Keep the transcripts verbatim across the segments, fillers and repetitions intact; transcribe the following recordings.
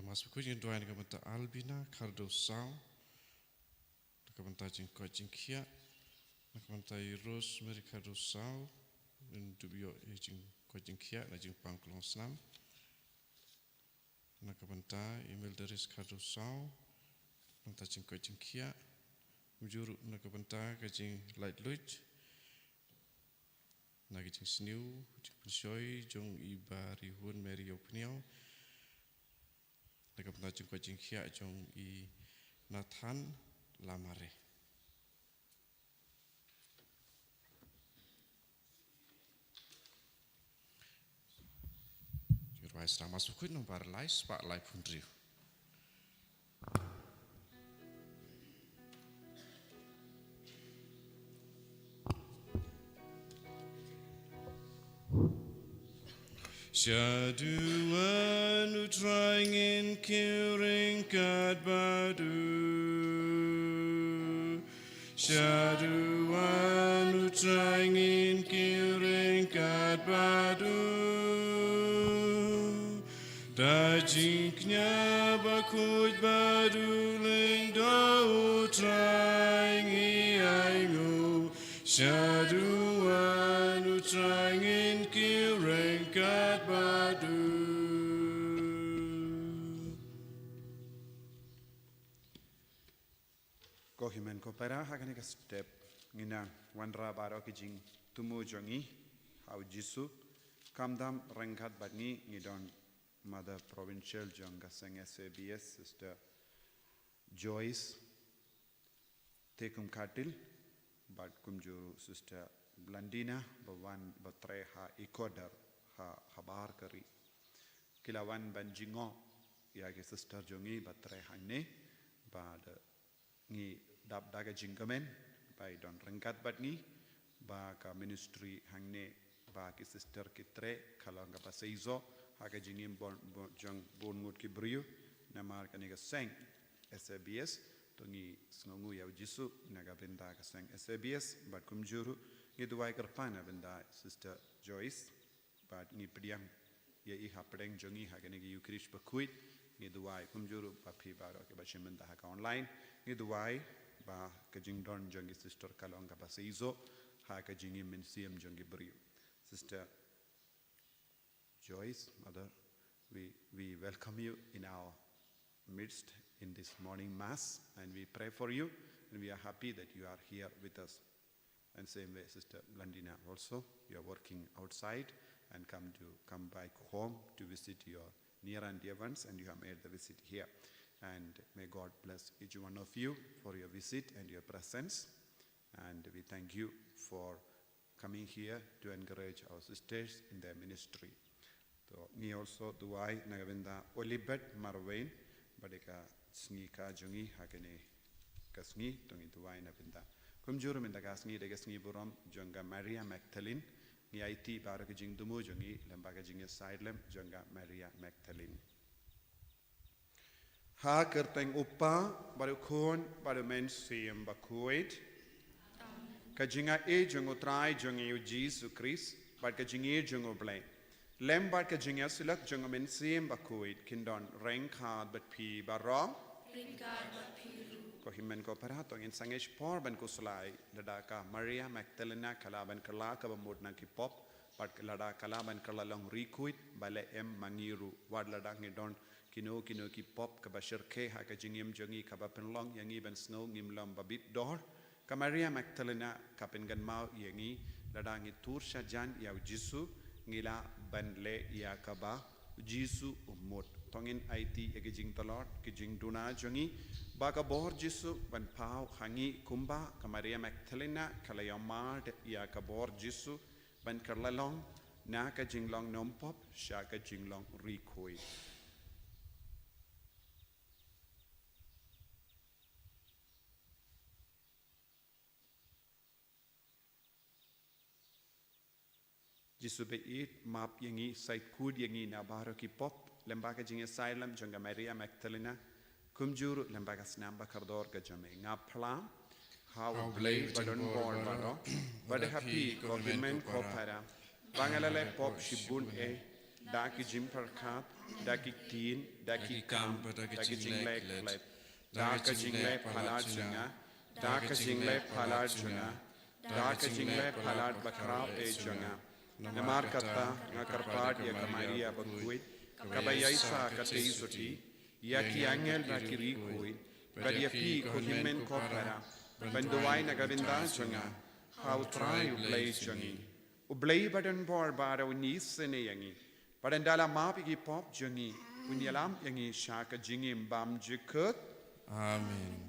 Mas bakhuid ngin duwai na ka bynta Albina Khardosaw, na ka bynta jingkoit jingkhiah, na ka bynta i Rosemary Khardosaw, ngin dup ïoh ïa jingkoit jingkhiah na jingpang klongsnam. Na ka bynta i Milderis Khardosaw, na ka bynta jingkoit jingkhiah. Kumjuh ruh na ka bynta ka jinglaitluid na ka jingsniew jingpynshoi jong i Bah Rihun Mary Ïawphniaw, na ka bynta jingkoit jingkhiah jong i Nathan Lamare. Jingïaroh sdang, Mas bakhuid nombar lai spah laiphew hynriew. Shaduh U Trai, ngin kiew ryngkat bad u. Shaduh U Trai, ngin kiew ryngkat bad u. Da jingkñia bakhuid bad u lyngdoh U Trai ngi ainguh. Shaduh U Trai, ngin kiew ryngkat bad u. Ko hynmen ko para, ha kane ka step ngin nang wanrah baroh ki jingthmu jong ngi ha U Jisu. Khamtam ryngkat bad ngi ngi don Mother Provincial jong ka seng S A B S, Sister Joyce Tecumcadile, bad kumjuh ruh Sister Blandina ba wan ba trei ha Ecuador, ha, habar ka ri. Ki la wan ban jngoh ïa ki sister jong ngi ba trei hangne, bad ngi dap da ka jingkmen ba i don ryngkat bad ngi, ba ka ministry hangne, ba ki sister ki trei ka long kaba seisoh ha ka jingim bun, bun, jong bun ngut ki briew. Namar kane ka seng S A B S, to ngi sngewnguh ïa U Jisu na ka bynta ka seng S A B S, bad kumjuh ruh ngi duwai kyrpad na bynta Sister Joyce. Bad ngi pdiang ïa i hapdeng jong ngi ha kane ka Ïukharist bakhuid. Ngi duwai kumjuh ruh ba phi baroh kiba shim bynta ha ka online. Ngi duwai ba ka jingdon jong ki sister ka long kaba seisoh ha ka jingim mynsiem jong ki briew. Sister Joyce, Mother, we, we welcome you in our midst in this morning Mass, and we pray for you, and we are happy that you are here with us. And same way, Sister Blandina also, you are working outside and come to, come back home to visit your near and dear ones, and you have made the visit here. And may God bless each one of you for your visit and your presence. And we thank you for coming here to encourage our sisters in their ministry. To ngi also duwai na ka bynta Olibet Marwein, ba dei ka sngewbha jong ngi ha kane ka sngi, to ngi duwai na bynta. Kumjuh ruh mynta ka sngi dei ka sngi burom jong ka Maria Magdalene, ngi aiti baroh ka jingthmu jong ngi lem bad ka jingïasaid lem jong ka Maria Magdalene. Ha ka kyrteng U Kpa, bad U Khun, bad U Mynsiem Bakhuid. Ka jingaiei jong U Trai jong ngi U Jisu Khrist, bad ka jingïeit jong U Blei, lem bad ka jingïasyllok jong U Mynsiem Bakhuid, kin don ryngkat bad phi baroh. Ryngkat bad phi ruh. Ko hynmen ko para, to ngin sangeh por ban khuslai, lada ka Maria Magdalena ka la ban kylla kaba mut na ki pop, bad lada ka la ban kylla long ri khuid, balei em ma ngi ruh, wat lada ngi don kino kino ki pop kaba shyrkhei ha ka jingim jong ngi, kaba pynlong ïa ngi ban sngew ngim long ba bit dor. Ka Maria Magdalena ka pynkynmaw ïa ngi, lada ngi tur shajan ïa U Jisu, ngi lah ban leh ïa kaba U Jisu u mut. To ngin aiti ïa ki jingtlot, ki jingduna jong ngi, ba ka bor Jisu ban paw ha ngi kumba ka Maria Magdalena ka la ïohmad ïa ka bor Jisu, ban kylla long na ka jinglong nym pop sha ka jinglong ri khuid. Jisu baieit, map ïa ngi, said khuid ïa ngi na baroh ki pop, lem bad ka jingïasaid lem jong ka Maria Magdalena, kumjuh ruh lem bad ka snam ba kordor ka jong me. Nga phla ha U Blei ba don bor baroh, bad ha phi ko hynmen ko para, ba nga la leh pop shibun eh, da ki jingpyrkhat, da ki ktien, da ki kam, da ki jingleh klet, da ka jingleh palat jong nga, da ka jingleh palat jong nga, da ka jingleh palat bakhraw eh jong nga. Namar kata nga kyrpad ïa ka Maria bakhuid, kaba ïaishah katei suti, ïa ki angel bad ki riewkhuid, bad ïa phi ko hynmen ko para, ban duwai na ka bynta jong nga ha U Trai U Blei jong ngi. U Blei ba don bor ba un isynei ïa ngi, bad un da la map ïa ki pop jong ngi, un ïalam ïa ngi sha ka jingim bymjukut. Amen.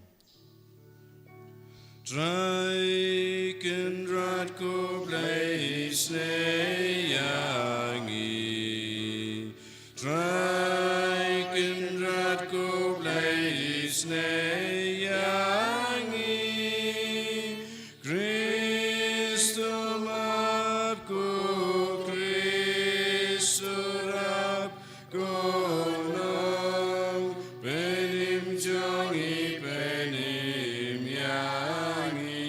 Trai Kynrad ko Blei isynei ïa ngi. Trai Kynrad ko Blei isynei ïa ngi. Khrist u map, ko Khrist u rap, ko nongpynim jong ngi, pynim ïa ngi.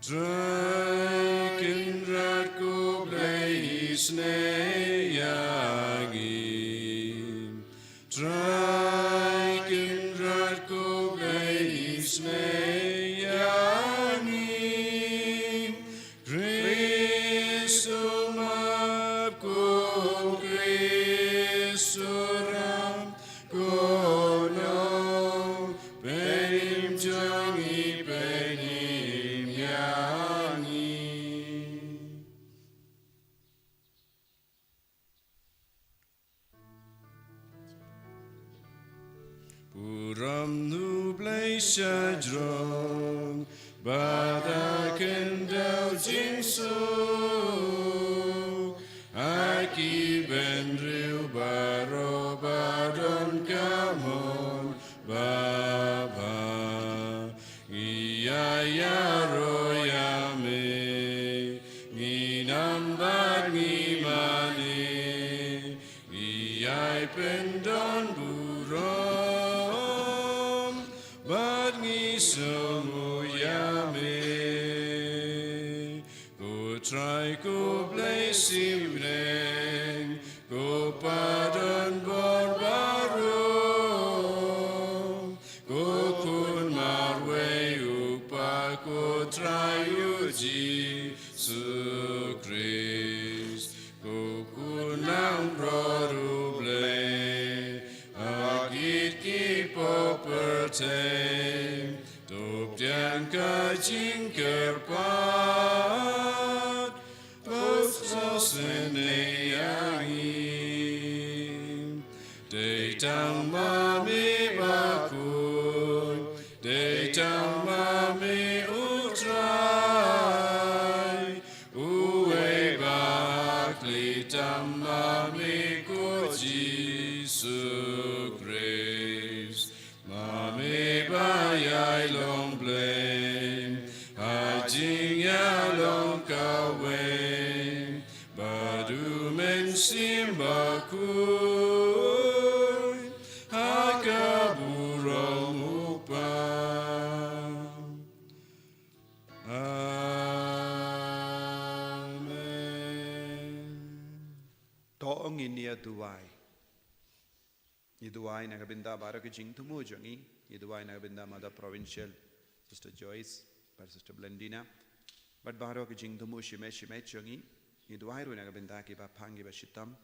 Trai Kynrad ko Blei isynei ïa ngi. Trai Kynrad ko Blei isynei ïa ngi. Khrist u map, ko Khrist u rap, ko nongpynim jong ngi, pynim ïa ngi. Burom U Blei shajrong, bad ha khyndew jingsuk, ha ki bynriew baroh ba don ka mon babha. Ngi ïai ïaroh ïa me, ngin ym bad ngi mane, ngi ïai pyndonburom, bad ngi sngewnguh ïa me. Ko Trai ko Blei Symbynriew, ko Pa don bor baroh, ko Khun marwei U Kpa, ko Trai U Jisu Khrist, ko Khun langbrot U Blei, ha kit ki pop pyrthei, to pdiang ka jingkyrpad, to sngewsynei ïa ngi. Dei tang ma me bakhuid, dei tang ma me U Trai, uwei ba ha khlieh tam ma me ko Jisu Khrist. Ma me ba ïai long Blei ha jingïalong kawei bad U Mynsiem Bakhuid, ha ka burom U Kpa. Amen. To ngin ïa duwai. Ngi duwai na ka bynta baroh ki jingthmu jong ngi. Ngi duwai na ka bynta Mother Provincial, Sister Joyce, bad Sister Blendina, bad baroh ki jingthmu shimet shimet jong ngi. Ngi duwai ruh na ka bynta kiba phang kiba shitom.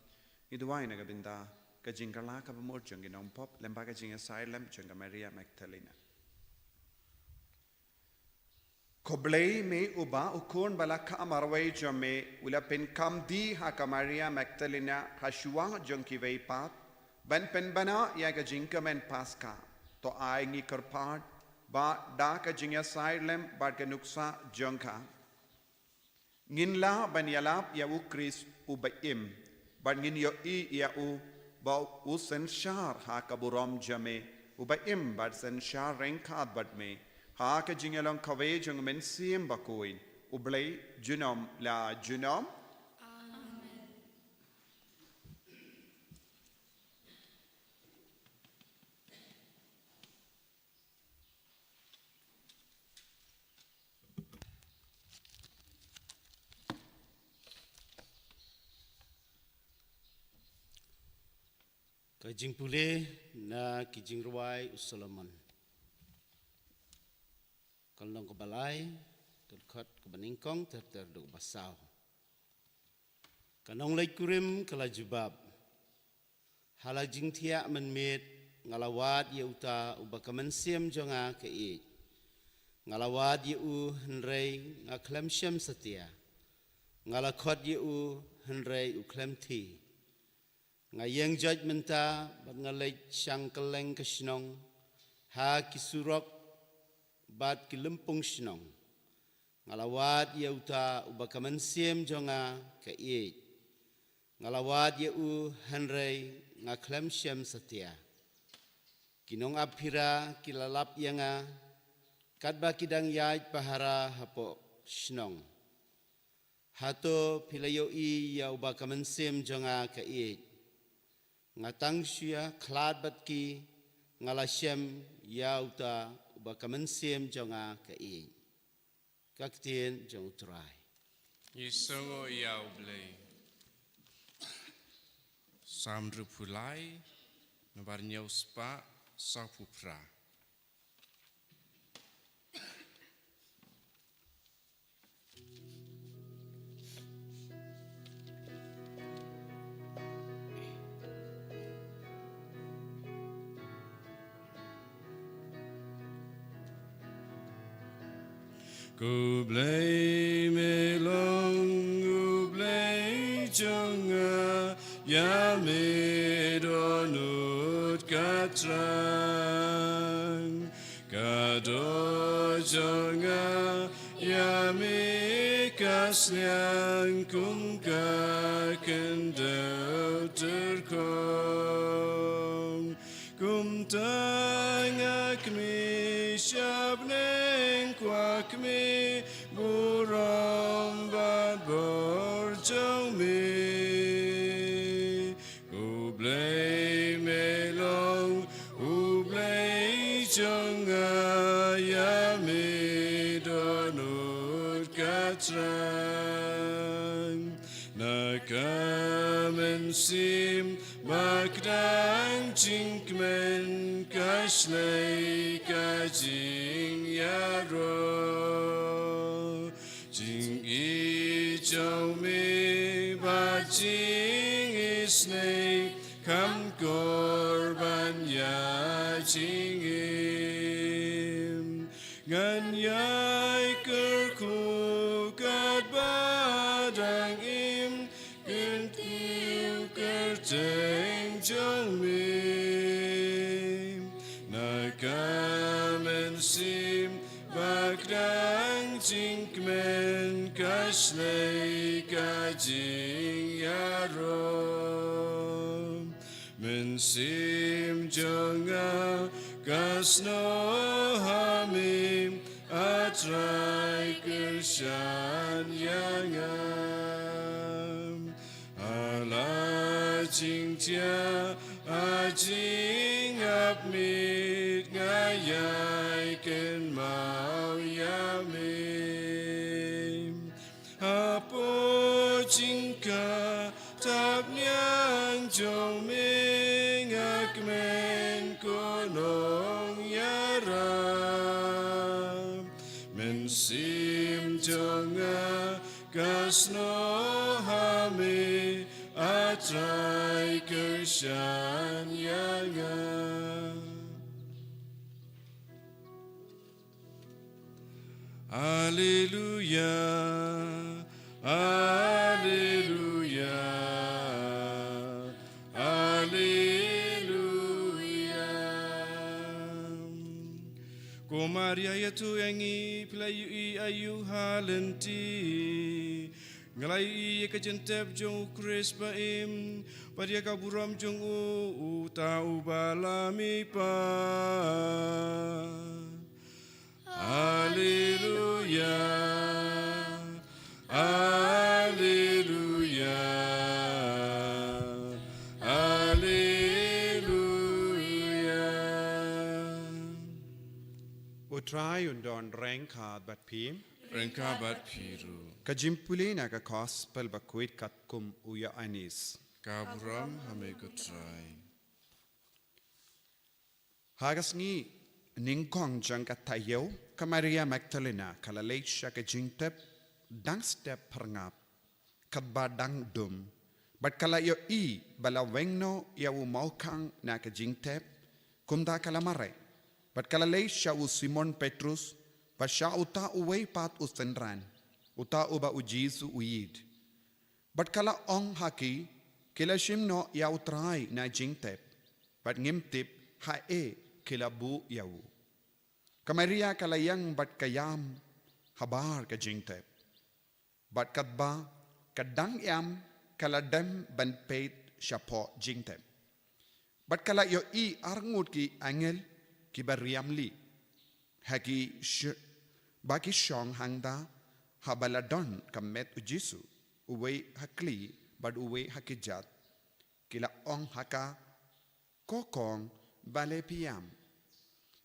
Ngi duwai na ka bynta ka jingkylla kaba mut jong ki nongpop lem bad ka jingïasaid lem jong ka Maria Magdalena. Ko Blei, me uba U Khun ba la kha marwei jong me u la pynkam die ha ka Maria Magdalena ha shuwa jong kiwei pat, ban pynbna ïa ka jingkmen Paska, to ai ngi kyrpad ba da ka jingïasaid lem bad ka nuksa jong ka, ngin lah ban ïalap ïa U Khrist uba im, bad ngin ïohi ïa u ba u synshar ha ka burom jong me, uba im bad synshar ryngkat bad me, ha ka jingïalong kawei jong U Mynsiem Bakhuid, U Blei junom la junom. Amen. Ka jingpule na ki jingrwai u Solomon. Ka lynnong kaba lai, ka dkhot kaba nyngkong ter ter haduh kaba saw. Ka nongleit kurim ka la jubab. Ha la jingthiah mynmiet nga la wad ïa uta uba ka mynsiem jong nga ka ïeit. Nga la wad ïa u hynrei nga khlem shem satia. Nga la khot ïa u hynrei u khlem thiah. Nga ïeng joit mynta bad nga leit shang kylleng ka shnong, ha ki surok bad ki lympung shnong. Nga la wad ïa uta uba ka mynsiem jong nga ka ïeit. Nga la wad ïa u hynrei nga khlem shem satia. Ki nongap phira ki la lap ïa nga, katba ki dang ïaid pahara hapoh shnong. Hato phi la ïohi ïa uba ka mynsiem jong nga ka ïeit? Nga tang shu ïa khlad bad ki, nga la shem ïa uta uba ka mynsiem jong nga ka ïeit. Ka ktien jong u Trai. Ngi sngew ïa u Blei. Salm hynriewphew lai, nabar hynñiewspah sawphew phra. Ko Blei me long u Blei jong nga, ïa me dohnud ka thrang. Ka doh jong nga ïa me ka sliang kum ka khyndew tyrkhong. Kumta nga khmih sha bneng, kwah khmih burom bad bor jong me. Ko Blei me long u Blei jong nga, ïa me dohnud ka thrang. Na ka mynsiem bakdang jingkmen, ka shlei ka jingïaroh. Jingïeit jong me bad jingisynei, kham kor ban ïa jingim. Ngan ïai kyrkhu katba dang im, kyntiew kyrteng jong me. Na ka mynsiem bakdang jingkmen, ka shlei ka jingïaroh. Mynsiem jong nga ka snoh ha me, A Trai kyrshan ïa nga. Ha la jingthiah ha jingap miet, nga ïai kynmaw ïa me. Hapoh jingkah thapniang jong me, nga kmen ko nongïarap. Mynsiem jong nga ka snoh ha me, A Trai kyrshan ïa nga. Alleluia, alleluia, alleluia. Ko Maria ïathuh ïa ngi, phi la ïohi aïu ha lynti? Nga la ïohi ïa ka jingtep jong u Khrist ba im, bad ïa ka burom jong u, uta uba la mihpat. Alleluia, alleluia, alleluia. U Trai un don ryngkat bad phi. Ryngkat bad phi ruh. Ka jingpule na ka Gospel ba khuid katkum u Ïoannis. Ka burom ha me ko Trai. Ha ka sngi nyngkong jong ka taïew, ka Maria Magdalena ka la leit sha ka jingtep dang step phyrngap, katba dang dum, bad ka la ïohi ba la weng noh ïa u mawkhang na ka jingtep, kumta ka la mareh, bad ka la leit sha u Simon Petrus, bad sha uta uwei pat u synran, uta uba U Jisu u ïeit. Bad ka la ong ha ki, ki la shim noh ïa U Trai na jingtep, bad ngim tip haei ki la buh ïa u. Ka Maria ka la ïeng bad ka ïam habar ka jingtep, bad katba ka dang ïam, ka la dem ban peit shapoh jingtep. Bad ka la ïohi arngut ki angel kiba riam lieh, ha ki sh-, ba ki shong hangta haba la don ka met U Jisu, uwei ha khlieh bad uwei ha kjat. Ki la ong ha ka, "Ko Kong, balei phi ïam?"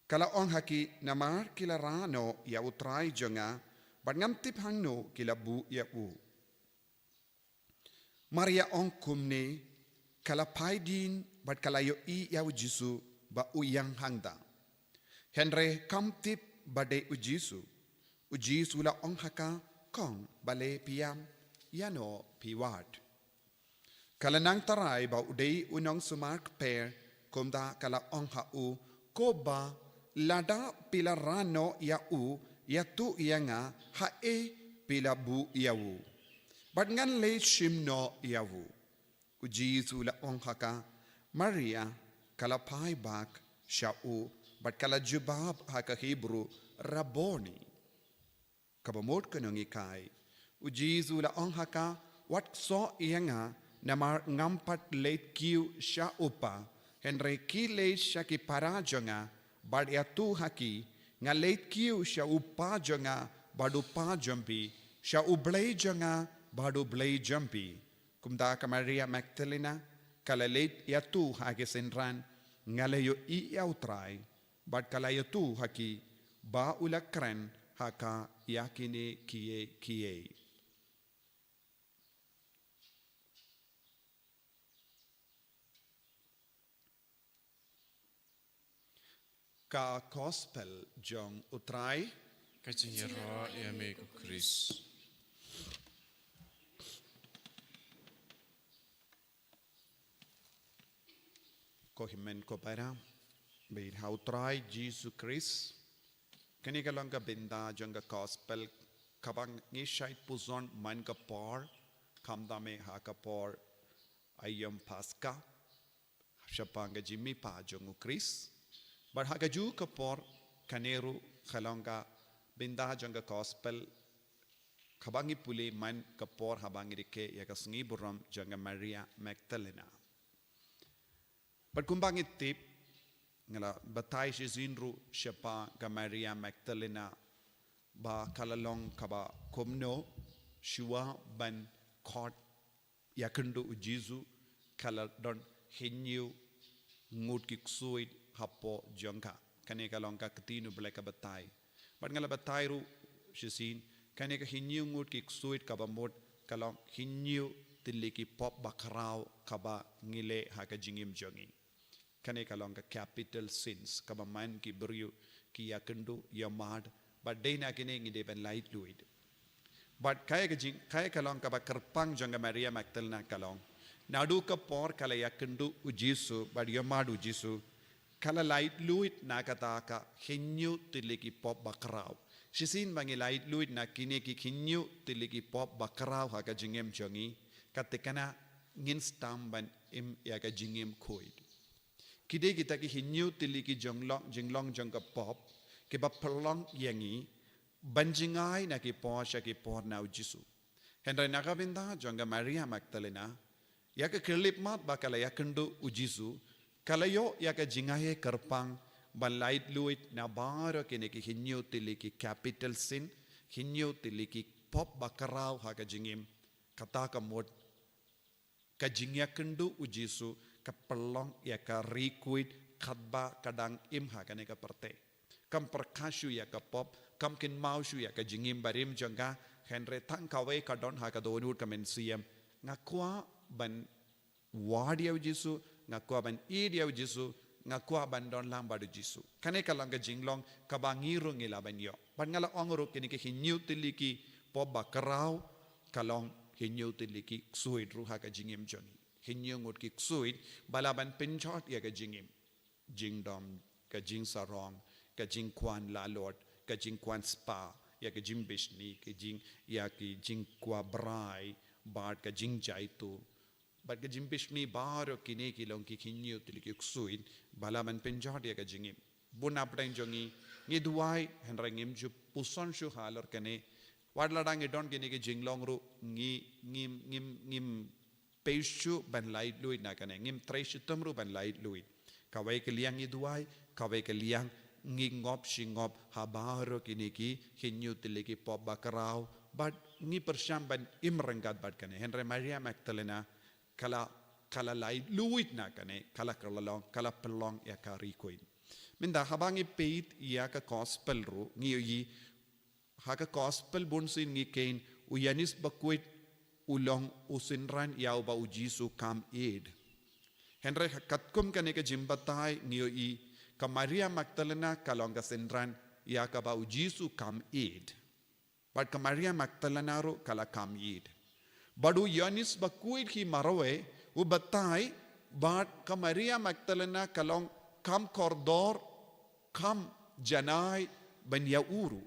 Ka la ong ha ki, "Namar ki la rah noh ïa U Trai jong nga, bad ngam tip hangno ki la buh ïa u." Mar ïa ong kumne, ka la phai dien bad ka la ïohi ïa U Jisu ba u ïeng hangta, hynrei kam tip ba dei U Jisu. U Jisu u la ong ha ka, "Kong, balei phi ïam? Ïano phi wad?" Ka la nang tharai ba u dei u nongsumar kper, kumta ka la ong ha u, "Ko Bah, lada phi la rah noh ïa u, ïathuh ïa nga haei phi la buh ïa u, bad ngan leit shim noh ïa u." U Jisu u la ong ha ka, "Maria." Ka la phai bak sha u, bad ka la jubab ha ka Hebru, "Rabboni," kaba mut ka nonghikai. U Jisu u la ong ha ka, "Wat ksoh ïa nga, namar ngam pat leit kiew sha u Pa, hynrei khie leit sha ki para jong nga bad ïathuh ha ki, nga leit kiew sha u Pa jong nga bad u Pa jong phi, sha U Blei jong nga bad U Blei jong phi." Kumta ka Maria Magdalena ka la leit ïathuh ha ki synran, "Nga la ïohi ïa U Trai," bad ka la ïathuh ha ki ba u la kren ha ka ïa kine kiei kiei. Ka Gospel jong U Trai. Ka jingïaroh ïa me ko Khrist. Ko hynmen ko para ba ïeit ha U Trai Jisu Khrist. Kane ka long ka bynta jong ka Gospel kaba ngi shait pyrshang man ka por, khamtam eh ha ka por aïom Paska, shaphang ka jingmihpat jong U Khrist. Bad ha kajuh ka por, kane ruh ka long ka bynta jong ka Gospel kaba ngi pule man ka por haba ngi rakhe ïa ka sngi burom jong ka Maria Magdalena. Bad kumba ngi tip, nga la batai shisien ruh shaphang ka Maria Magdalena ba ka la long kaba kumno, shuwa ban khot ïakynduh U Jisu, ka la don hynñiew ngut ki ksuid hapoh jong ka. Kane ka long ka ktien U Blei ka batai. Bad nga la batai ruh shisien, kane ka hynñiew ngut ki ksuid kaba mut ka long hynñiew tylli ki pop bakhraw kaba ngi leh ha ka jingim jong ngi. Kane ka long ka capital sins, kaba man ki briew ki ïakynduh, ïamad, bad dei na kine ngi dei ban laitluid. Bad kaei ka jing, kaei ka long kaba kyrpang jong ka Maria Magdalena ka long, naduh ka por ka la ïakynduh U Jisu bad ïamad U Jisu, ka la laitluid na kata ka hynñiew tylli ki pop bakhraw. Shisien ba ngi laitluid na kine ki hynñiew tylli ki pop bakhraw ha ka jingim jong ngi, ka thikna ngin sdang ban im ïa ka jingim khuid. Ki dei kita ki hynñiew tylli ki jinglong, jinglong jong ka pop, kiba pynlong ïa ngi ban jngai na ki por sha ki por na U Jisu. Hynrei na ka bynta jong ka Maria Magdalena, ïa ka khyllipmat ba ka la ïakynduh U Jisu, ka la ïoh ïa ka jingaiei kyrpang ban laitluid na baroh kine ki hynñiew tylli ki capital sin, hynñiew tylli ki pop bakhraw ha ka jingim, kata ka mut ka jingïakynduh U Jisu ka pynlong ïa ka ri khuid katba ka dang im ha kane ka pyrthei. Kam pyrkhat shuh ïa ka pop, kam kynmaw shuh ïa ka jingim barim jong ka, hynrei tang kawei ka don ha ka dohnud ka mynsiem. Nga kwah ban wad ïa U Jisu, nga kwah ban ïeit ïa U Jisu, nga kwah ban don lang bad u Jisu. Kane ka long ka jinglong kaba ngi ruh ngi lah ban ïoh. Bad nga la ong ruh kine ki hynñiew tylli ki pop ba khraw, ka long hynñiew tylli ki ksuid ruh ha ka jingim jong ngi. Hynñiew ngut ki ksuid ba lah ban pynjot ïa ka jingim. Jingdom, ka jingsarong, ka jingkwah lalot, ka jingkwah spah, ïa ka jingbishni, ka jing, ïa ka jingkwah brai, bad ka jingjaituh. Bad ka jingbishni baroh kine ki long ki hynñiew tylli ki ksuid ba lah ban pynjot ïa ka jingim. Bun na pdeng jong ngi, ngi duwai, hynrei ngim ju puson shuh halor kane. Wat lada ngi don kine ki jinglong ruh, ngi, ngim, ngim, ngim pei shuh ban laitluid na kane, ngim trei shitom ruh ban laitluid. Kawei ka liang ngi duwai, kawei ka liang ngi ngop shi ngop ha baroh kine ki hynñiew tylli ki pop ba khraw, bad ngi pyrshang ban im ryngkat bad kane. Hynrei Maria Magdalena, ka la, ka la laitluid na kane, ka la, ka la long, ka la pynlong ïa ka ri khuid. Mynta haba ngi peit ïa ka gospel ruh, ngi ïohi ha ka gospel bunsien ngi kheiñ u Ïoannis Bakhuid u long u synran ïa uba u Jisu kam ïeit. Hynrei ha katkum kane ka jingbatai ngi ïohi ka Maria Magdalena ka long ka synran ïa kaba u Jisu kam ïeit. Bad ka Maria Magdalena ruh ka la kam ïeit. Bad u Ïoannis Bakhuid hi marwei u batai bad ka Maria Magdalena ka long kam kordor, kam janai ban ïa u ruh.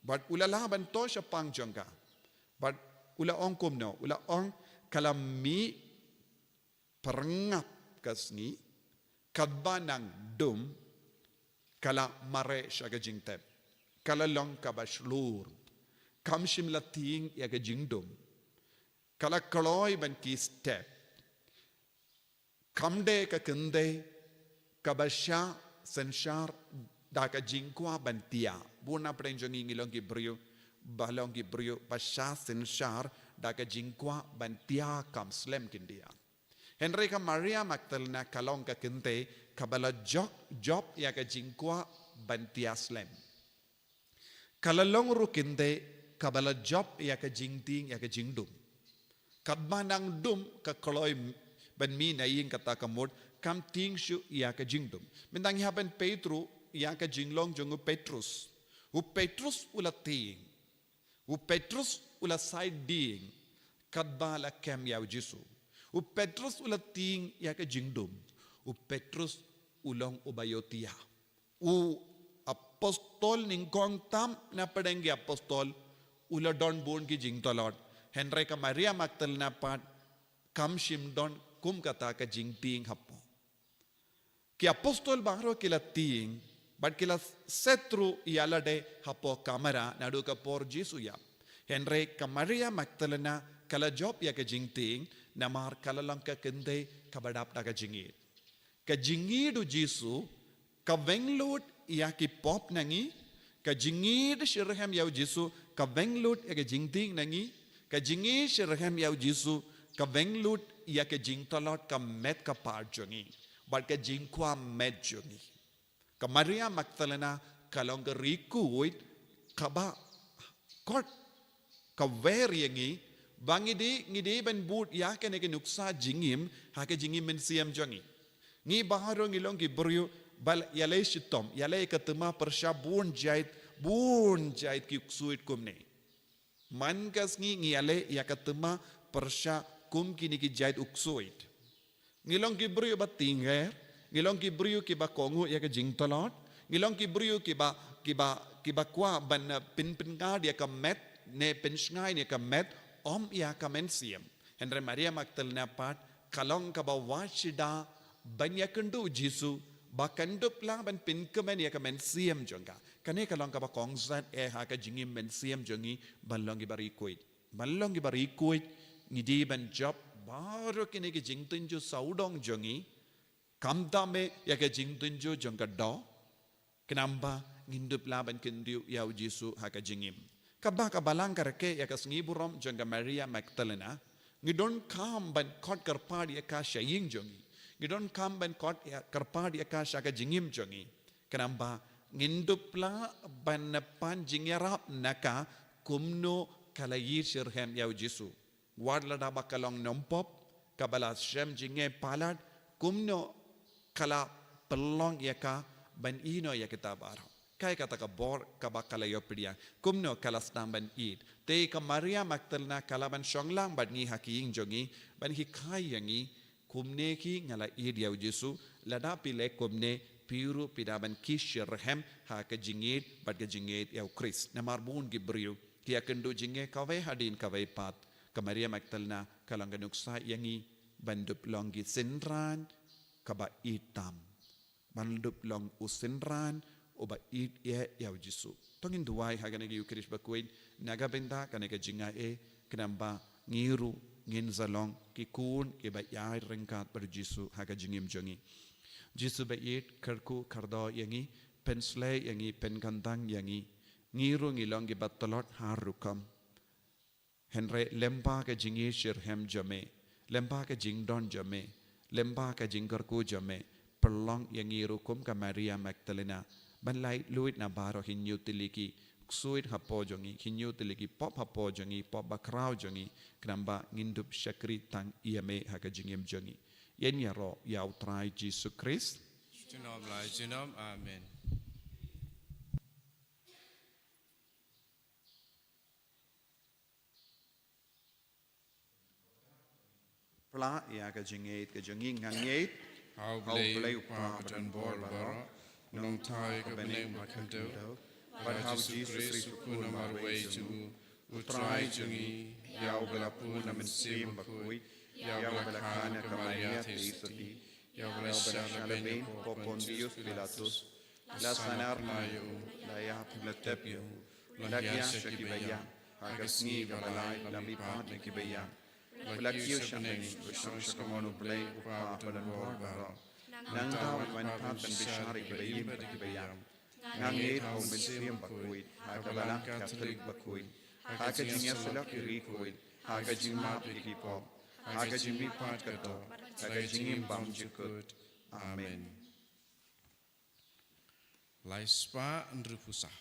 Bad u la lah ban thoh shaphang jong ka. Bad u la ong kumno, u la ong ka la mih pyrngap ka sngi, katba nang dum, ka la mareh sha ka jingtep. Ka la long kaba shlur. Kam shym la tieng ïa ka jingdum. Ka la kloi ban ki step. Kam dei ka kynthei kaba shah synshar da ka jingkwah ban thiah. Bun na pdeng jong ngi ngi long ki briew, ba long ki briew ba shah synshar da ka jingkwah ban thiah kam slem khyndiat. Hynrei ka Maria Magdalena ka long ka kynthei kaba la jop, jop ïa ka jingkwah ban thiah slem. Ka la long ruh kynthei kaba la jop ïa ka jingtieng ïa ka jingdum. Katba nang dum ka kloi ban mih na ïing kata ka mut, kam tieng shuh ïa ka jingdum. Mynta ngi hap ban peit ruh ïa ka jinglong jong u Petrus. U Petrus u la tieng. U Petrus u la sait dieng katba la kem ïa u Jisu. U Petrus u la tieng ïa ka jingdum. U Petrus u long uba ïohthiah. U apostol nyngkong tam na pdeng ki apostol u la don bun ki jingtlot. Hynrei ka Maria Magdalena pat kam shym don kum kata ka jingtieng hapoh. Ki apostol baroh ki la tieng, bad ki la set ruh ïa lade hapoh kamra, naduh ka por Jisu ïap. Hynrei ka Maria Magdalena ka la jop ïa ka jingtieng, namar ka la long ka kynthei kaba dap da ka jingïeit. Ka jingïeit u Jisu, ka weng lut ïa ki pop na ngi, ka jingïeit shitrhem ïa u Jisu, ka weng lut ïa ka jingtieng na ngi, ka jingïeit shitrhem ïa u Jisu, ka weng lut ïa ka jingtlot ka met ka phad jong ngi. Bad ka jingkwah met jong ngi. Ka Maria Magdalena, ka long ka ri khuid, kaba kot, ka wer ïa ngi, ba ngi dei, ngi dei ban bud ïa kane ka nuksa jingim, ha ka jingim mynsiem jong ngi. Ngi baroh ngi long ki briew, ba ïaleh shitom, ïaleh ka thma pyrshah bun jait, bun jait ki ksuid kumne. Man ka sngi ngi ïaleh ïa ka thma pyrshah kum kine ki jait u ksuid. Ngi long ki briew ba tieng her, ngi long ki briew kiba kohnguh ïa ka jingtlot, ngi long ki briew kiba, kiba, kiba kwah ban, eh, pyn, pynngad ïa ka met, ne pynshngaiñ ïa ka met, ym ïa ka mynsiem. Hynrei Maria Magdalena pat, ka long kaba wad shida ban ïakynduh Jisu, ba kan dup lah ban pynkmen ïa ka mynsiem jong ka. Kane ka long kaba kongsan eh ha ka jingim mynsiem jong ngi, ban long kiba ri khuid. Ban long kiba ri khuid, ngi dei ban jop baroh kine ki jingtynjuh sawdong jong ngi, khamtam eh ïa ka jingtynjuh jong ka doh, khnang ba ngin dup lah ban kyntiew ïa u Jisu ha ka jingim. Kaba ka Balang ka rakhe ïa ka sngi burom jong ka Maria Magdalena, ngi donkam ban khot kyrpad ïa ka sha ïing jong ngi. Ngi donkam ban khot ïa, kyrpad ïa ka sha ka jingim jong ngi. Khnang ba ngin dup lah ban pan jingïarap na ka kumno ka la ïeit shitrhem ïa u Jisu. Wat lada ba ka long nongpop, kaba la shem jingeh palat, kumno ka la pynlong ïa ka ban ïehnoh ïa kita baroh. Kaei kata ka bor kaba ka la ïoh pdiang? Kumno ka la sdang ban ïeid? Te ka Maria Magdalena ka la ban shong lang bad ngi ha ki ïing jong ngi ban hikai ïa ngi, kumne ki nga la ïeid ïa u Jisu. Lada phi leh kumne, phi ruh phi dei ban ki shitrhem ha ka jingïeid bad ka jingïeid ïa u Khrist. Namar bun ki briew ki ïakynduh jingeh kawei hadien kawei pat. Ka Maria Magdalena ka long ka nuksa ïa ngi ban dup long ki synran kaba ïeid tam, ban dup long u synran uba ïeid ïa, ïa u Jisu. To ngin duwai ha kane ka Eucharist bakhuid na ka bynta kane ka jingaiei, khnang ba ngi ruh ngin sa long ki khun kiba ïaid ryngkat bad u Jisu ha ka jingim jong ngi. Jisu ba ïeid, kyrkhu kyrdoh ïa ngi, pynshlei ïa ngi, pynkyntang ïa ngi. Ngi ruh ngi long kiba tlot ha rukom. Hynrei lyngba ka jingïeid shitrhem jong me, lyngba ka jingdon jong me, lyngba ka jingkyrkhu jong me, pynlong ïa ngi ruh kum ka Maria Magdalena ban lait luid na baroh hynñiew tylli ki ksuid hapoh jong ngi, hynñiew tylli ki pop hapoh jong ngi, pop bakhraw jong ngi, khnang ba ngin dup shakri tang ïa me ha ka jingim jong ngi. Ïa ngi ïaroh ïa u Trai Jisu Khrist. Junom la junom. Amen. Pla ïa ka jingïeid ka jong ngi. Ngan ïeid ha U Blei U Kpa badonbor baroh, U Nongthaw ïa ka bneng bad ka khyndew, bad ha U Jisu Khrist U Khun marwei jong U, U Trai jong ngi, ïa uba la bun na U Mynsiem Bakhuid, ïa uba la kha na ka Maria Theisotti, ïa uba la shah lehbeiñ hapoh Pontius Pilatus, la sahnarphna ïa u, la ïap, la tep ïa u, la hiar sha kiba ïap, ha ka sngi kaba lai la mihpat na kiba ïap, la kiew sha bneng, la shong sha ka mon U Blei U Kpa badonbor baroh. Nangta un wan pat ban bishar ïa kiba im bad kiba ïap. Ngan ïeid ha U Mynsiem Bakhuid, ha ka Balang Katholik bakhuid, ha ka jingïasyllok ïa ki riewkhuid, ha ka jingmap ïa ki pop, ha ka jingmihpat ka doh, ha ka jingim bymjukut. Amen. Lai spah hynriewphew saw.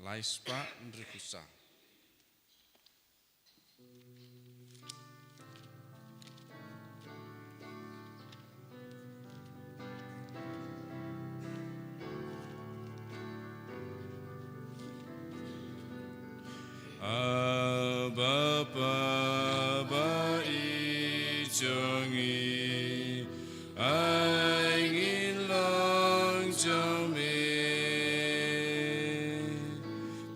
Lai spah hynriewphew saw. Abba Father, ba ïeit jong ngi, ai ngin long jong me.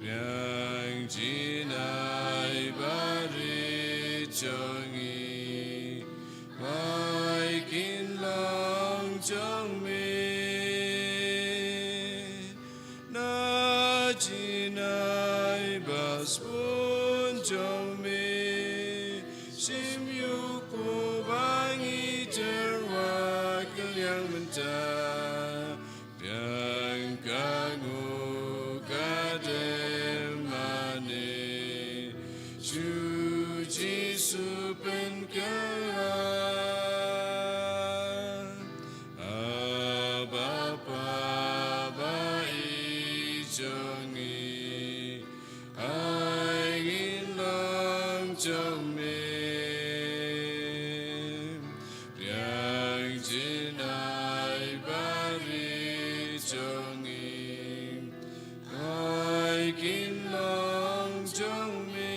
Biang jingïaid barit jong ngi, ai ngin long jong me. Na jingïaid ba sbun jong me, shim ïa u kpu ba ngi tyrwa kylliang mynta. Biang ka nguh ka dem mane, sha u Jisu pynkylla. Abba Father, ba ïeit jong ngi, ai ngin long jong me. Biang jingïaid barit jong ngi, ai ngin long jong me.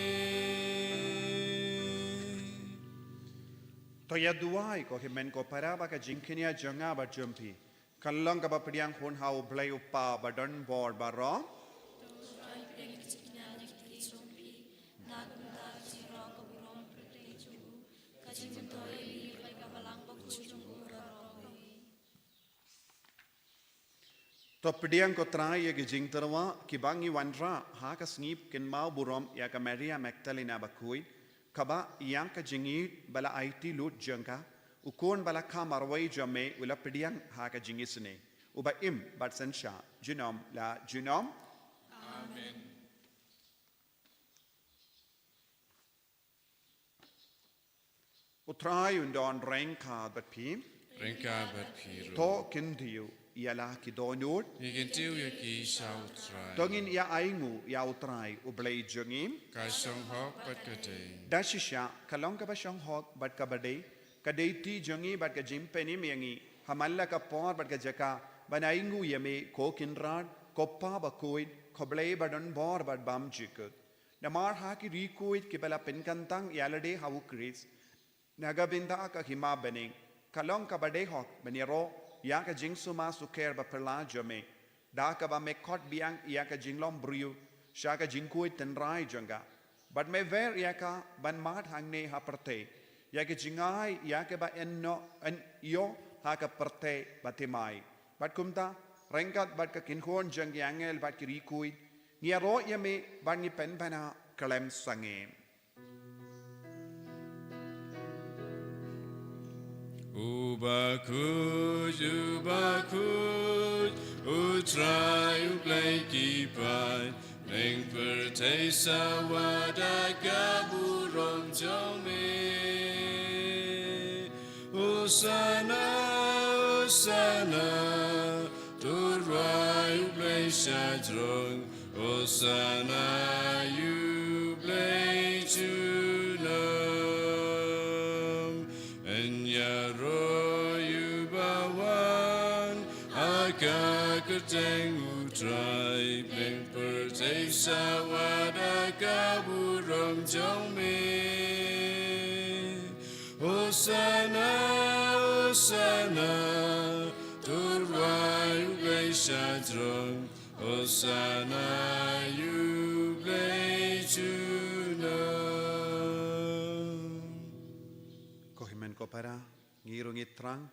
To ïa duwai ko hynmen ko para ba ka jingkñia jong nga bad jong phi kan long kaba pdiang hun ha U Blei U Kpa badonbor baroh. To pdiang ko Trai ïa ki jingtyrwa kiba ngi wanrah ha ka sngi kynmaw burom ïa ka Maria Magdalena bakhuid, kaba ïa ka jingïeid ba la aiti lut jong ka, u Khun ba la kha marwei jong me u la pdiang ha ka jingisynei, uba im bad synshar junom la junom. Amen. U Trai un don ryngkat bad phi. Ryngkat bad phi ruh. To kyntiew ïa la ki dohnud. Ngi kyntiew ïa ki sha U Trai. To ngin ïa ainguh ïa U Trai U Blei jong ngi. Ka shong hok bad ka dei. Da shisha ka long kaba shong hok bad kaba dei, ka dei ti jong ngi bad ka jingpynim ïa ngi Ha man la ka por bad ka jaka ban ainguh ïa me, ko Kynrad, ko Pa bakhuid, ko Blei badonbor bad bymjukut. Namar ha ki riewkhuid kiba la pynkyntang ïalade ha U Khrist na ka bynta ka hima bneng, ka long kaba dei hok ban ïaroh ïa ka jingsumar sukher baphylla jong me, da kaba me khot biang ïa ka jinglong briew sha ka jingkhuid tynrai jong ka. Bad me wer ïa ka ban mad hangne ha pyrthei ïa ka jingai ïa kaba yn ïoh, yn ïoh ha ka pyrthei bathymmai. Bad kumta, ryngkat bad ka kynhun jong ki angel bad ki riewkhuid, ngi ïaroh ïa me bad ngi pynbna khlem sangeh. U bakhuid, u bakhuid, U Trai U Blei ki paid, bneng pyrthei sawa da ka burom jong me. Hosana, Hosana, to rwai U Blei shajrong, Hosana ïa U Blei junom. Yn ïaroh ïa uba wan ha ka kyrteng U Trai, bneng pyrthei sawa da ka burom jong me. Hosana, Hosana, to rwai U Blei shajrong, Hosana ïa U Blei junom. Ko hynmen ko para, ngi ruh ngi thrang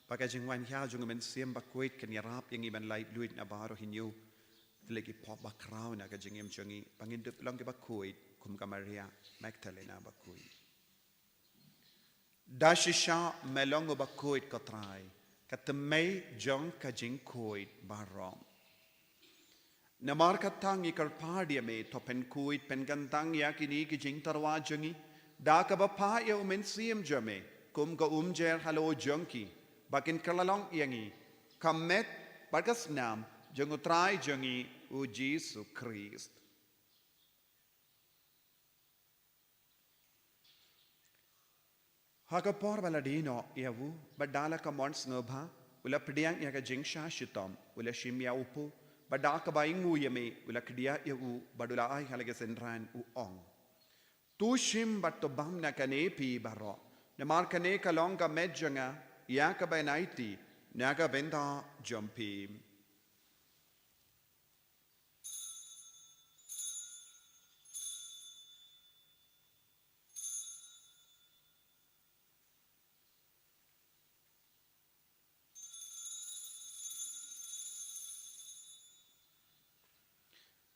ba ka jingwan hya jong U Mynsiem Bakhuid kan ïarap ïa ngi ban laitluid na baroh hynñiew tylli ki pop bakhraw na ka jingim jong ngi, ba ngin dup long kiba khuid kum ka Maria Magdalena bakhuid. Da shisha me long uba khuid, ko Trai, ka thymmei jong ka jingkhuid baroh. Namar kata ngi kyrpad ïa me, to pynkhuid pynkyntang ïa kine ki jingtyrwa jong ngi da kaba phah ïa U Mynsiem jong me kum ka umjer halor jong ki, ba kin kylla long ïa ngi ka met bad ka snam jong U Trai jong ngi U Jisu Khrist. Ha ka por ba la die noh ïa u, bad da la ka mon sngewbha, u la pdiang ïa ka jingshah shitom, u la shim ïa u pud, bad da kaba ainguh ïa me, u la khdiah ïa u, bad u la ai ha la ki synran, u ong: To shim bad to bam na kane phi baroh, namar kane ka long ka met jong nga, ïa kaba yn aiti na ka bynta jong phi.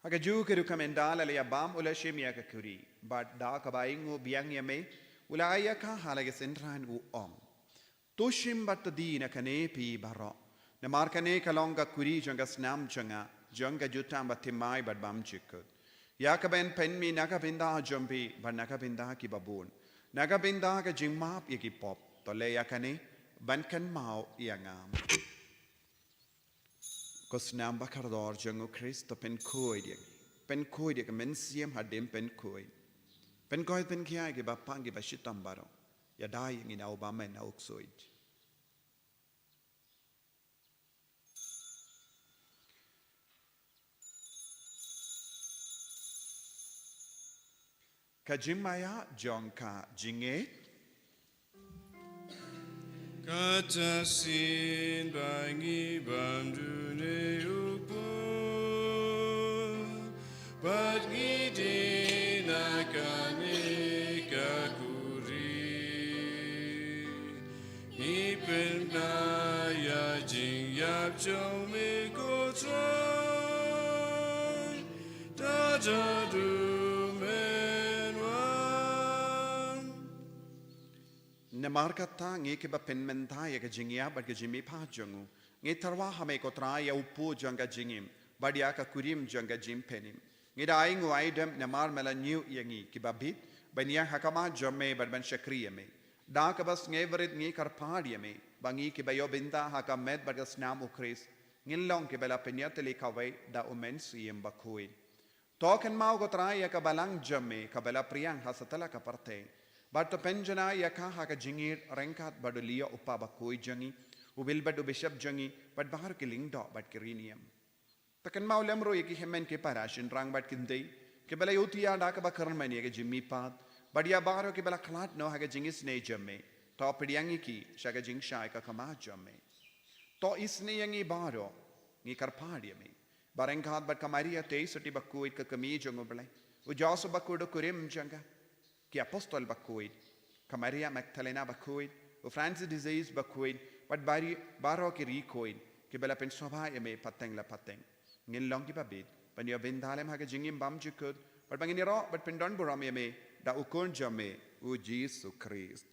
Ha kajuh ka rukom ynda la ïa bam, u la shim ïa ka khuri, bad da kaba ainguh biang ïa me, u la ai ïa ka ha la ki synran, u ong: To shim bad to die na kane phi baroh, namar kane ka long ka khuri jong ka snam jong nga, jong ka jutang bathymmai bad bymjukut, ïa kaba yn pynmih na ka bynta jong phi bad na ka bynta kiba bun, na ka bynta ka jingmap ïa ki pop. To leh ïa kane ban kynmaw ïa nga. Ko snam bakordor jong U Khrist, to pynkhuid ïa ngi. Pynkhuid ïa ka mynsiem hadien pynkhuid. Pynkhuid pynkhia ïa kiba pang kiba shitom baroh. Ïada ïa ngi na u bymman na u ksuid. Ka jingmaïa jong ka jingngeit. Kata shisien ba ngi bam dune u pud, bad ngi die na kane ka khuri, ngi pynbna ïa ka jingïap jong me, ko Trai, da haduh men wan. Namar kata, ngi kiba pynmynta ïa ka jingïap bad ka jingmihpat jong u, ngi tyrwa ha me, ko Trai, ïa u pud jong ka jingim, bad ïa ka kurim jong ka jingpynim. Ngi da ainguh aidem namar me la ñiew ïa ngi kiba bit ban ïeng ha khmat jong me bad ban shakri ïa me. Da kaba sngewrit ngi kyrpad ïa me ba ngi kiba ïoh bynta ha ka met bad ka snam U Khrist, ngin long kiba la pynïatylli kawei da U Mynsiem Bakhuid. To kynmaw, ko Trai, ïa ka balang jong me kaba la pdiang ha satlak ka pyrthei, bad to pynjanai ïa ka ha ka jingïeit ryngkat bad u Leo, u Kpa bakhuid jong ngi, U Wilbert u bishop jong ngi, bad baroh ki lyngdoh bad ki riewniam. Te kynmaw lem ruh ïa ki hynmen ki para, shynrang bad kynthei, kiba la ïohi ïa da kaba kyrmen ïa ka jingmihpat, bad ïa baroh kiba la khlad noh ha ka jingisynei jong me. To pdiang ïa ki sha ka jingshai ka khmat jong me. To isynei ïa ngi baroh, ngi kyrpad ïa me. Ba ryngkat bad ka Maria Theisotti bakhuid ka kmie jong U Blei, u Joseph bakhuid u kurim jong ka, ki apostol bakhuid, ka Maria Magdalena bakhuid, u Francis de Sales bakhuid, bad bari baroh ki riewkhuid kiba la pynsngewbha ïa me pateng la pateng. Ngin long kiba bit ban ïoh bynta lem ha ka jingim bymjukut, bad ba ngin ïaroh bad pyndonburom ïa me da u Khun jong me, u Jisu Khrist.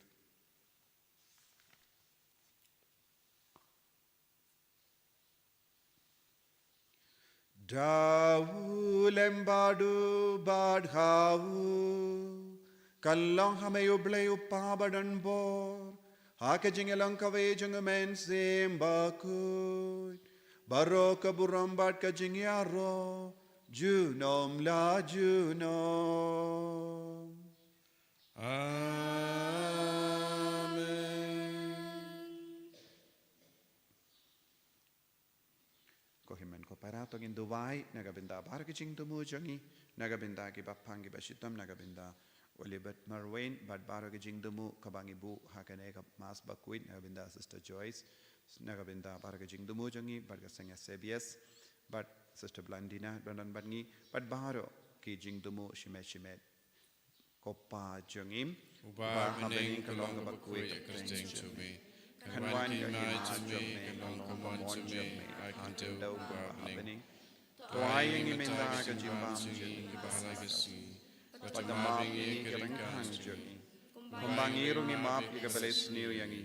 Da u lem bad u bad ha u, kan long ha me U Blei U Kpa badonbor, ha ka jingïalong kawei jong U Mynsiem Bakhuid, baroh ka burom bad ka jingïaroh junom la junom. Amen. Ko hynmen ko para, to ngin duwai na ka bynta baroh ki jingthmu jong ngi, na ka bynta ki baphang ki bashitom, na ka bynta u Wilbert Marwein bad baroh ki jingthmu kaba ngi buh ha kane ka Mass bakhuid, na ka bynta Sister Joyce, na ka bynta baroh ki jingthmu jong ngi bad ka seng S A B S, bad Sister Blandina don don bad ngi, bad baroh ki jingthmu shimet shimet. Ko Pa jong ngi, uba ha bneng, ka long kaba khuid ka kyrteng jong me. Kan wan ka hima jong me, kan long ka mon jong me, ai kyrteng jong me ha bneng. To ai ïa ngi mynta ka jingbam jong ngi kaba ha la ka sngi. Bad to map ïa ngi ki ryngkang jong ngi, kumba ngi ruh ngi map ïa kiba la isniew ïa ngi.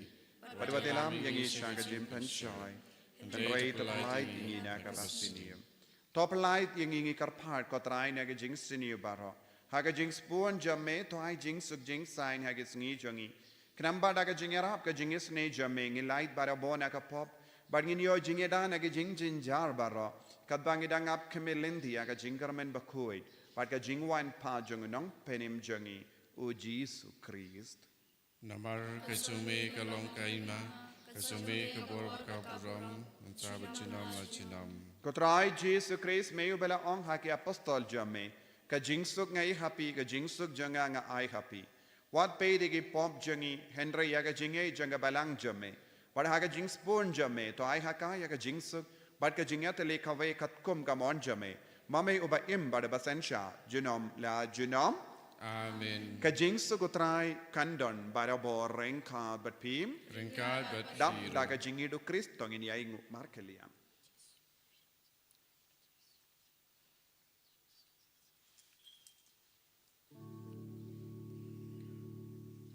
Bad wat ïalam ïa ngi sha ka jingpynshoi, hynrei to pyllait ïa ngi na kaba sniew. To pyllait ïa ngi, ngi kyrpad ko Trai, na ka jingsniew baroh. Ha ka jingsbun jong me to ai jingsuk jingsaiñ ha ka sngi jong ngi. Khnang ba da ka jingïarap ka jingisynei jong me ngin lait barabor na ka pop, bad ngin ïoh jingïada na ka jingjynjar baroh, katba ngi dang ap khmih lynti ïa ka jingkyrmen bakhuid bad ka jingwan pat jong u Nongpynim jong ngi, u Jisu Khrist. Namar ka jong me ka long ka hima, ka jong me ka bor bad ka burom, mynta bad junom la junom. Ko Trai Jisu Khrist, me uba la ong ha ki apostol jong me, ka jingsuk nga ai ha phi, ka jingsuk jong nga nga ai ha phi. Wat peit ïa ki pop jong ngi, hynrei ïa ka jingïeit jong ka balang jong me. Bad ha ka jingsbun jong me to ai ha ka ïa ka jingsuk bad ka jingïatylli kawei katkum ka mon jong me, ma me uba im bad uba synshar junom la junom. Amen. Ka jingsuk u Trai kan don barabor ryngkat bad phi. Ryngkat bad phi ruh. Dap da ka jingïeit u Khrist to ngin ïai nguh markylliang.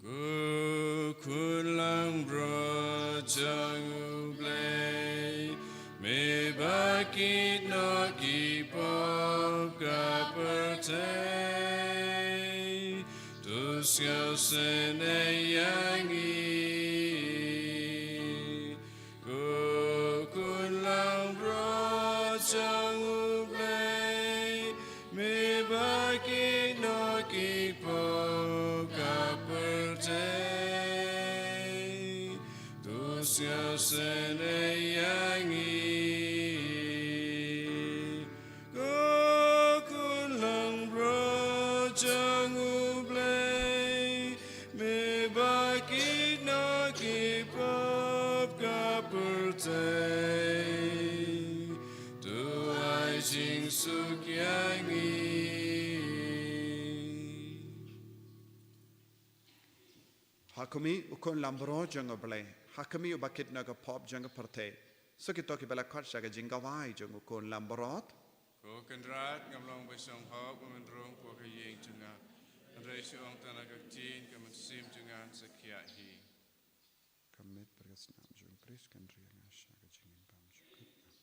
Ko Khun langbrot jong U Blei, me ba kit noh ki pop ka pyrthei, to sngewsynei ïa ngi. Ko Khun langbrot jong U Blei, me ba kit noh ki pop ka pyrthei, to sngewsynei ïa ngi. Ko Khun langbrot jong U Blei, me ba kit noh ki pop ka pyrthei, to ai jingsuk ïa ngi. Ha khmih, U Khun langbrot jong U Blei, ha khmih uba kit noh ka pop jong ka pyrthei. Suk ïa kito kiba la khot sha ka jingkawei jong U Khun langbrot. Ko Kynrad, ngam long ba shong hok ba men rung hapoh ka ïing jong nga, hynrei shu ong tang na ka ktien ka mynsiem jong nga yn sa khiah hi. Ka met bad ka snam jong U Khrist kan ri ïa nga sha ka jingim bymjukut. Amen.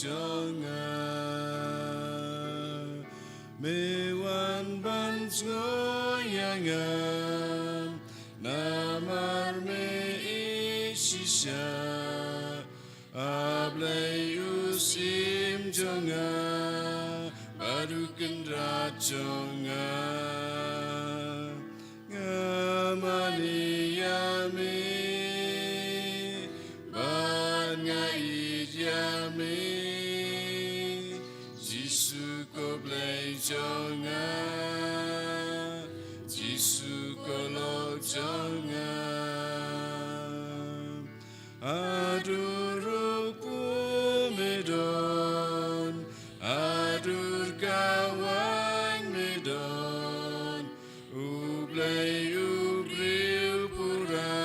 jong nga. Me wan ban sngewthuh ïa nga, namar me ïeit shisha. A Blei u syiem jong nga, bad u kynrad jong nga. Nga mane ïa me, bad nga ïeit ïa me. Jisu ko Blei jong nga, Jisu ko lok jong nga. Haduh ruh kum me don, haduh kawang me don. U Blei u briew pura,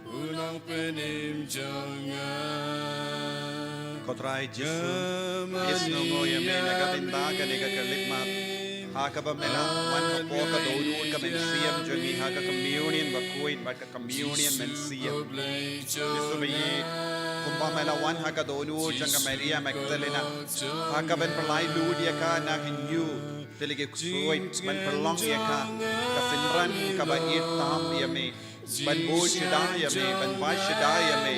u nongpynim jong nga. Ko Trai Jisu, ngi sngewnguh ïa me na ka bynta kane ka khyllipmat, ha kaba me la wan hapoh ka dohnud ka mynsiem jong ngi ha ka communion bakhuid bad ka communion mynsiem. Jisu ba ïeit, kumba me la wan ha ka dohnud jong ka Maria Magdalena, ha kaban pynlait lut ïa ka na hynñiew tylli ki ksuid ban pynlong ïa ka ka synran kaba ïeit tam ïa me, ban bud shada ïa me, ban bai shada ïa me,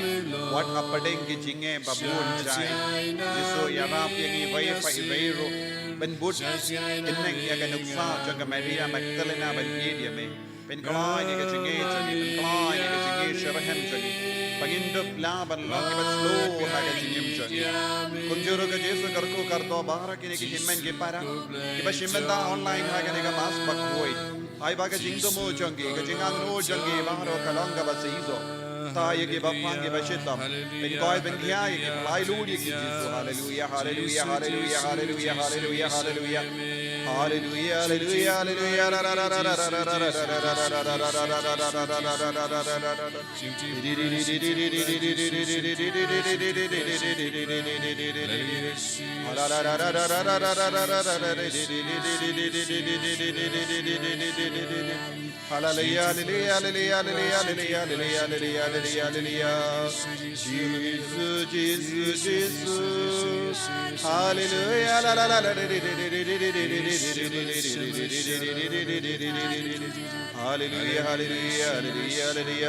wat hapdeng ki jingeh ba bun jait. Jisu, ïarap ïa ngi iwei pa iwei ruh ban bud kynneng ïa ka nuksa jong ka Maria Magdalena ban ïeit ïa me. Pynkylla ïa ka jingngeit jong ngi, pynkylla ïa ka jingngeit shitrhem jong ngi, ba ngin dup lah ban long kiba shlur ha ka jingim jong ngi. Kumjuh ruh ko Jisu, kyrkhu kyrdoh baroh kine ki hynmen ki para kiba shim bynta online ha kane ka Mass bakhuid. Ai ba ka jingthmu jong ki, ka jingangnud jong ki baroh ka long kaba shisha. Thaw ïa ki ba pang ki ba shitom. Pynkoit pynkhiah ïa ki, pynlait lut ïa ki, Jisu. Haleluia, haleluia, haleluia, haleluia, haleluia, haleluia. Haleluia, haleluia, haleluia. Haleluya, haleluya, haleluya. Jisu, Jisu, Jisu. Haleluya, la, la, la, la. Haleluya, haleluya, haleluya,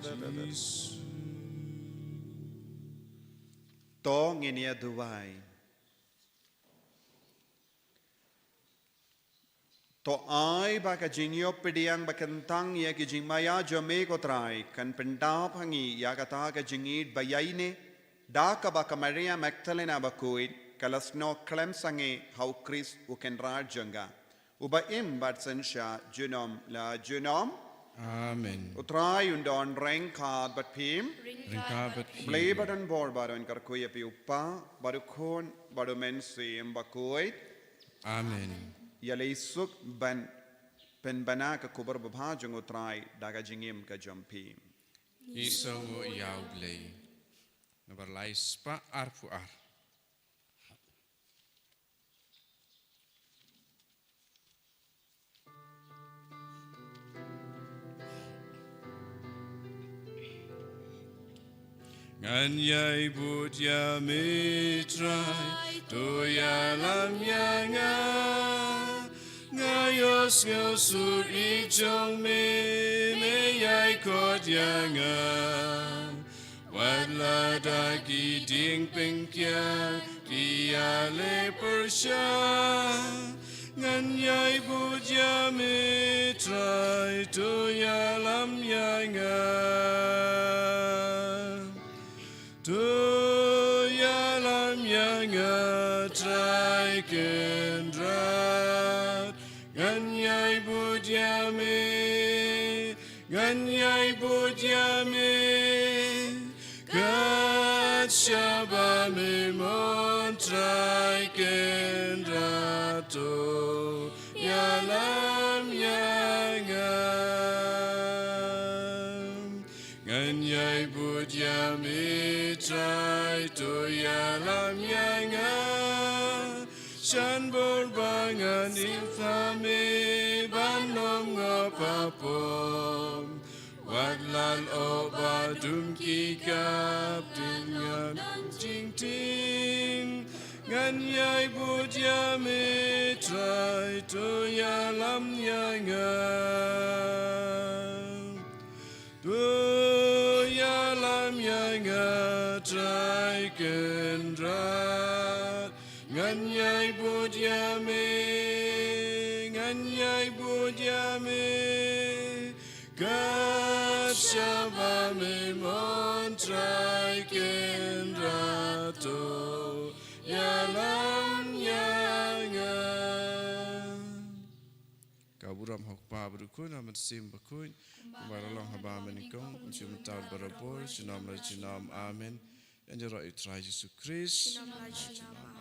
haleluya. To ngin ïa duwai. To ai ba ka jingïoh pdiang ba kyntang ïa ki jingmaïa jong me ko Trai kan pyndap ha ngi ïa kata ka jingïeit ba ïaineh, da kaba ka Maria Magdalena bakhuid ka la snoh khlem sangeh ha u Khrist u Kynrad jong ka, uba im bad synshar junom la junom. Amen. U Trai un don ryngkat bad phi. Ryngkat bad phi. Blei ba don bor baroh un kyrkhu ïa phi u Kpa bad u Khun bad u Mynsiem Bakhuid. Amen. Ïaleh suk ban pynbna ka khubor babha jong u Trai da ka jingim ka jong phi. Ngi sngewnguh ïa u Blei. Nambar lai spah arphew ar. Ngan ïai bud ïa me Trai, to ïalam ïa nga. Nga ïohsngew sur i jong me, me ïai khot ïa nga. Wat la da ki dieng pynkhiah ki ïaleh pyrshah, ngan ïai bud ïa me Trai, to ïalam ïa nga. To ïalam ïa nga Trai Kynrad, ngan ïai bud ïa me, ngan ïai bud ïa me. Kat shaba me mon Trai Kynrad, to ïalam ïa nga. Ngan ïai bud ïa me Trai, to ïalam ïa nga. Shan bor ba ngan ïoh ïa me ban ym ngop hapoh. Wat la An o ba dum ki kap tin ngan don jingting. Ngan ïai bud ïa me Trai, to ïalam ïa nga. To ïalam ïa nga Trai Kynrad. Ngan ïai bud ïa me, ngan ïai bud ïa me. Kat shaba me mon Trai Kynrad to ïalam ïa nga. Ka burom ha u Kpa bad u Khun bad u Mynsiem Bakhuid, kumba la long haba mynnyngkong, mynta bad barabor, junom la junom. Amen. Ïaroh ïa u Trai Jisu Khrist. Junom la junom.